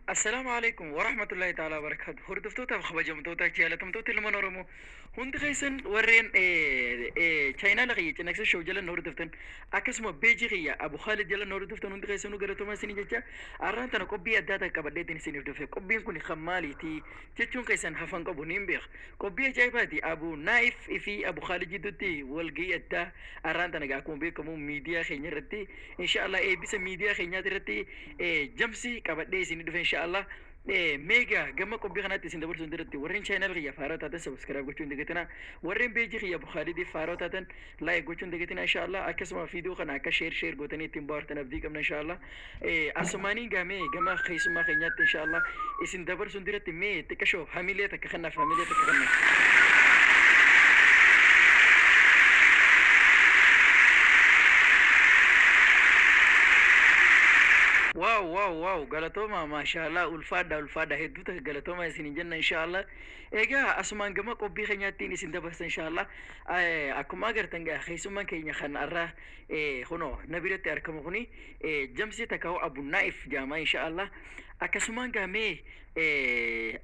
Assalaamu alaikum warahmatullahi ta'ala wabarakatuh. Hordoftootaaf kabajamtoota jaalatamtoota ilmaan Oromoo hundi keessan warreen chaayinaala kiyya Cinaaksa Show jala na hordoftan, akkasuma beejii kiyya Abu Khalid jala na hordoftan, hundi keessanuu galatoomaa isinii jecha. Arraan tana qophii addaa takka qabadheetiin isiniif dhufe. Qophiin kun kan maaliiti jechuun keessan hafan qabu niin beeka. Qophii ajaa'ibaati. Abu Naa'if fi Abu Khalid jidduutti walgahii addaa arraan tana akkuma beekamu miidiyaa keenya irratti, insha Allah, eebbisa miidiyaa keenyaati irratti jamsi qabadhee isinii dhufe, insha Allah. Meegaa gama qophii kanaatti isin dabarsuun duratti, warreen channel kiyya haaraa taatan subscribe gochuun dagatina, warreen peejii kiyya Abu Khalidiif haaraa taatan like gochuun dagatina, insha Allah. Akkasuma viidiyoo kana akka share share gootanii ittiin bohaartan abdii qabna, insha Allah. Asumaanii gamee gama keessummaa keenyaatti, insha Allah, isin dabarsuun duratti mee xiqqashoo hamilee takka kennaaf, hamilee takka kennaaf. Wow wow wow, galatooma, maashaallah, ulfaadha ulfaadha, hedduu takka galatooma isin jenna, insha Allah. Egaa asumaan gama qophii keenyaattiin isin dabarsa, insha Allah. Akkuma agartan gaa keessummaan keenya kan arraa kunoo na biratti argamu kuni Jamsi Takaawu Abu Naa'if jedhama, insha Allah. Akkasumaan gaa mee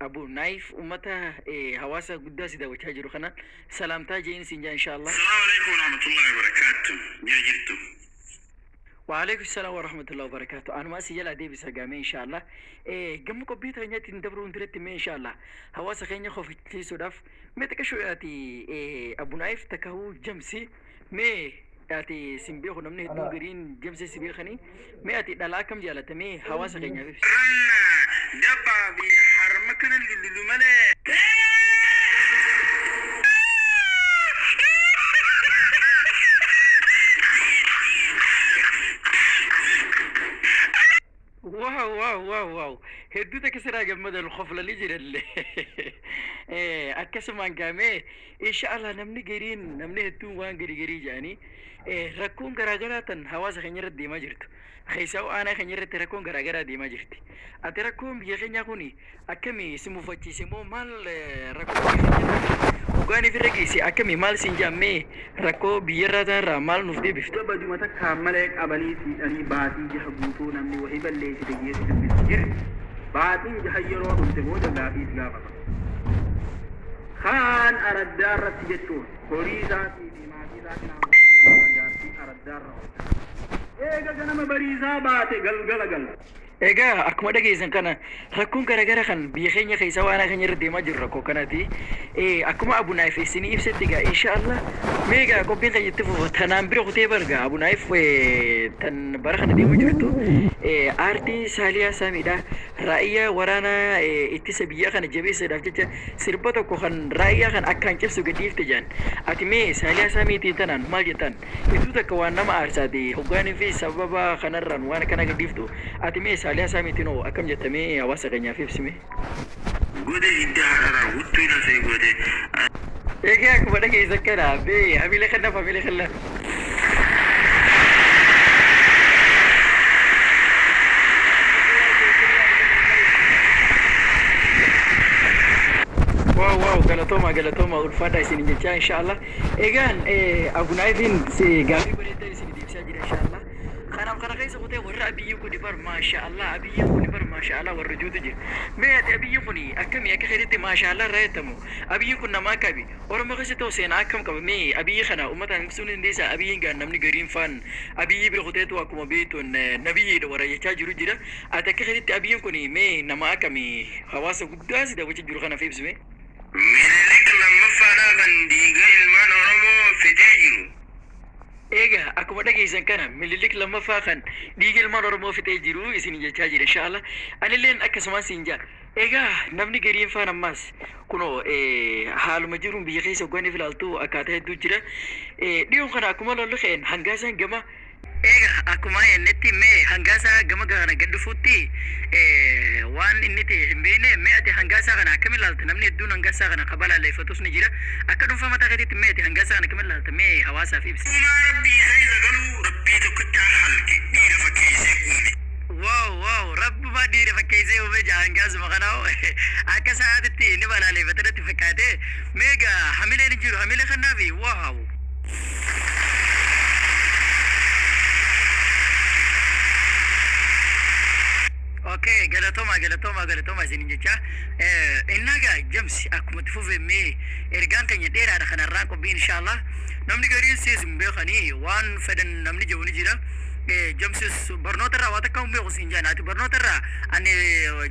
Abu Naa'if ummata hawaasa guddaa si daawwachaa jiru kana salaamtaa jeen isin jaa, insha Allah. Salaamu alaikum warahmatullahi wabarakatuh. Jira jirtu? وعليكم السلام ورحمة الله وبركاته. أنا ما سيجلا دي بسجامي إن شاء الله. إيه جم قبيت خنيا تندبرون درت إن شاء الله. هواس خنيا خوف تيسوداف. متى شو أتي إيه أبو نايف تكهو جمسي مي أتي سنبيه نمني هدو جرين جمسي سبيه خني مي أتي دلاكم جالت مي هواس خنيا بيفس. Ranna jabaa fi harma kana lullu malee. Wow wow wow wow, hedduu takka siraa gammadan koflanii jiran. Akkasumaan gaamee, insha Allah, namni gariin namni hedduun waan garii garii jedhanii rakkoon garaagaraa tan hawaasa keenya irratti deemaa jirtu. Keessaa aanaa keenya irratti rakkoon garaagaraa deemaa jirti. Ati rakkoon biyya keenyaa kun akkamii si mufachiise moo maal, rakkoo biyya keenya irratti hoggaan ifirra geesse akkamii, maal siin jaammee, rakkoo biyyarraa tanarraa maal nuuf deebifte? Baduma takkaan malee qabanii siidhanii baatii 6 guutuu namni wahii balleessite geessu dubbisu jiru. Baatiin 6 yeroo dhumte booda gaafii si gaafata. Kaan araddaa irratti jechuun horii isaatii fi maatii isaatiin haamtuu jaartii araddaa irra oolcha. Eega ganama bariisaa baate galgala galta. Egaa akkuma dhageessan kana rakkoon garaagaraa kan biyya keenya keessa waan keenya irra deemaa jiru rakkoo kanaati. Akkuma Abu Naayif isinii ibsetti egaa, insha Allah, mee egaa qophiin keenya itti fufa. Tanaan bira kutee barga Abu Naayif tan bara kana deemu jirtu aartii Saaliyaa Saamiidha. Raayyaa waraanaa ittisa biyyaa kana jabeessuudhaaf jecha sirba tokko kan raayyaa kan akkaan cibsu gadhiifte jedhan. Ati mee Saaliyaa Saamiitiin tanaan maal jettaan? Hedduu takka waan nama aarsaati hoggaanii fi sababa kanarraan waan akkana gadhiiftu. Ati mee Saaliyaa Saamiitiin hoo akkam jettamee hawaasa keenyaaf ibsime? Gode hidda hararaa hudduu lafee gode. Egaa akkuma dhageessan kana bee hamilee kanaaf hamilee kanaaf. Wow wow, galatooma galatooma, ulfaadha isin jechaa, insha Allah. Egaan Abu Naayifin gaafii bareedaa isin deebisaa jira, insha Allah. Kanaaf kana keessa kutee warra Abiyyi kun bar maasha Allah, Abiyyi kun bar maasha Allah warra juutu jira. Mee ati Abiyyi kun akkamii akka keetitti maasha Allah irraa jettamu? Abiyyi kun nama akkami? Oromoo keessatti hoo seenaa akkam qaba? Mee Abiyyi kana uummataan ibsuu ni dandeessaa? Abiyyiin gaan namni gariin faan Abiyyi bira kuteetu akkuma beektuun nabiyyiidha warra jechaa jiru jira. Ati akka keetitti Abiyyiin kun mee nama akkamii, hawaasa guddaa si daawwachaa jiru kanaaf ibsime? Minilik lammaffaadhaa kan dhiiga ilmaan Oromoo fixee jiru. Egaa akkuma dhageessan kana Minilik lammaffaa kan dhiiga ilmaan Oromoo fixee jiru isin jechaa jira, insha Allah. Anilleen akkasumas siin jaa. Egaa namni gariin faan ammaas kunoo haaluma jiruun biyya keessa hoggaan ilaaltu akkaataa hedduu jira. Dhiyoon kana akkuma lolli ka'een hangaasaan gama. Egaa akkuma jennetti mee hangaasaa gama kana gad dhufuutti waan inni ta'e hin beekne. Mee ati hangaasaa kana akkam ilaalta? Namni hedduun hangaasaa kana kabalaalleeffatus ni jira. Akka dhuunfaa mataa keetiitti mee ati hangaasaa kana akkam ilaalta? Mee hawaasaaf ibsi. Uumaa Rabbii keessa galuu Rabbii tokkichaa halqe dhiira fakkeessee uume. Wow wow, Rabbuma dhiira fakkeessee uume jaa hangaasuma kanaa akka sa'aatitti inni balaaleffate irratti fakkaate. Mee egaa hamileen hin jiru hamilee kannaafi wow. Okay, galatooma, galatooma, galatooma isinin jecha. Innaa gaa jamsi akkuma itti fufeemmee ergaan keenya dheeraadha kanarraan qophiin inshallah. Namni gariin siis hin beekanii waan fedhan namni jiru ni jira. Jamsis barnoota irraa waa takka hin beeku siin jaan. Ati barnoota irraa ani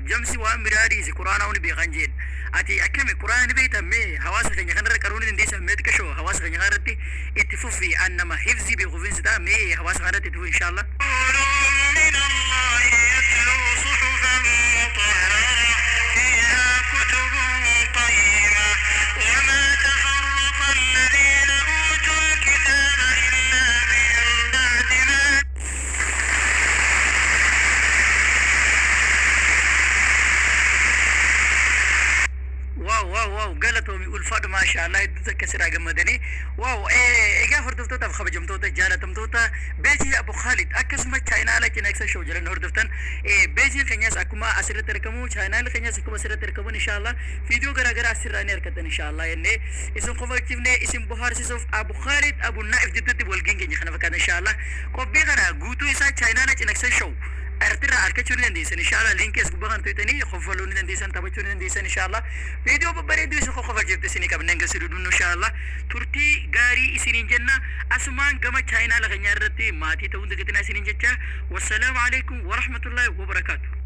jamsi waan biraa dhiisi quraana ni beekan jeen. Ati akkami quraana ni beekta mee hawaasa keenya kanarra qaruu ni dandeessa mee xiqqashoo hawaasa keenya kanarratti itti fufi an nama hifzii beekuufin ta'a mee hawaasa kanarratti itti fufi inshallah. من الله يتلو صحفا مطهرة فيها كتب قيمة وما تفرق الذين أوتوا الكتاب إلا من بعد ما Wow, wow, wow, galatoomi, ulfaadhu, maashaallah, hedduu takka sirraa gammadanii. Wow, egaa hordoftootaaf kabajamtoota jaalatamtoota beejii Abu Khalid akkasuma chaayinaala Cinaaksa Show jedhan hordoftan, beejiin keenyas akkuma asirratti argamu, chaayinaala keenyas akkuma asirratti argamu, inshallah viidiyoo garaagaraa asirraa ni argattan inshallah jennee isin kofalchifnee isin bohaarsisuuf Abu Khalid Abu Naif jidduutti walgeen keenya kana fakkaata inshallah. Qophii kana guutuu isaa chaayinaala Cinaaksa Show irraa argachuu ni dandeessan inshallah. Liinkii as gubbaa kan tuqxanii kofaluu ni dandeessan, taphachuu ni dandeessan inshallah. Viidiyoo babbareedduu isin kofalchifte isinii qabna hanga sidhu dhumnu inshallah. Turtii gaarii isiniin jenna. Asumaan gama chaayinaala keenyaa irratti maatii ta'uu dagatinaa isiniin jecha. Wassalaamu alaikum warahmatullaahi wabarakaatu.